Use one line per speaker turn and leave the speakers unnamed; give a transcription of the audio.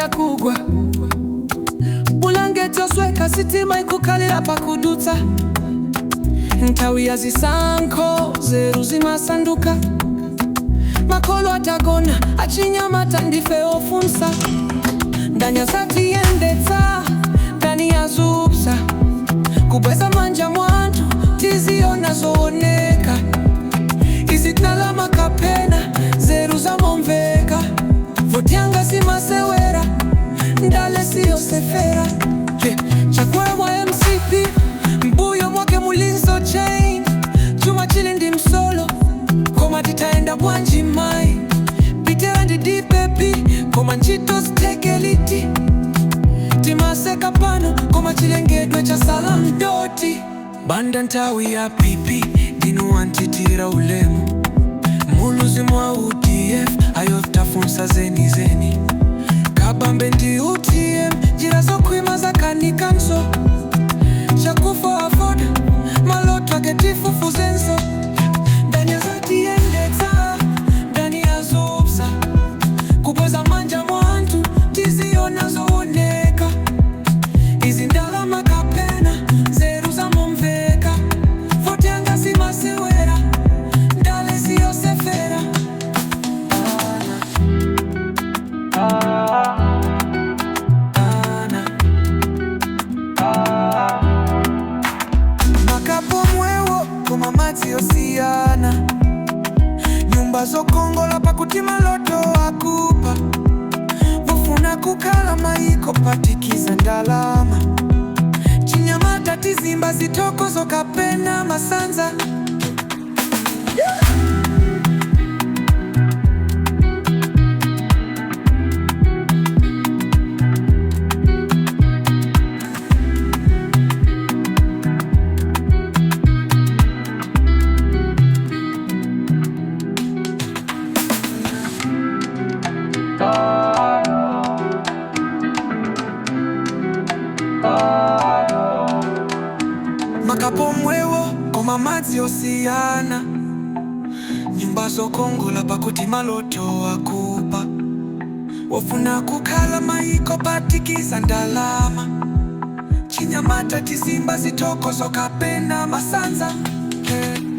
Yakugwa bulangeti osweka, sitima ikukhalira pakudutsa. Nthawi ya zisankho nzeru zimasanduka. Makolo atagona, achinyamata ndife ofunsa: ndani azatiyendetsa? Ndani azupsa? Kubweza manja mwanthu, tiziona zooneka. Izi ndalama kapena nzeru zamomveka? Voti yanga simasewera, ndale siyosefera. Yeah. Chakwera wa MCP, mbuyo mwake mulinso chain. Chuma chili ndi msolo, koma titaenda bwanji mai? Peter ndi DPP, koma ntchito zitheke liti? Timaseka pano, koma chilengedwe chasala mdoti. Banda nthawi ya PP ndinu antitira ulemu. Muluzi mwa UDF ayotafunsa zeni zeni. Kabambe ndi UTM, njira zokhwima zakanikanso. Chakufwa AFORD, maloto ake tifufuzenso. Ndani azatiyendetsa? Ndani azupsa? Kubweza manja mwanthu, tiziona zooneka. Izi ndalama kapena nzeru zamomveka? Voti yanga simasewera, ndale siyosefera. Ana, ana, makapu omwewo koma madzi osiyana. Nyumba zokongola pakuti maloto akupa. Vofuna kukhala maiko patikiza ndalama. Chinyamata tizimba zitokozo kapena masanza? Makapu omwewo koma madzi osiyana. Nyumba zokongola pakuti maloto akupa. Wofuna kukhala maiko patikiza ndalama. Chinyamata tizimba zitokozo kapena masanza? Hey.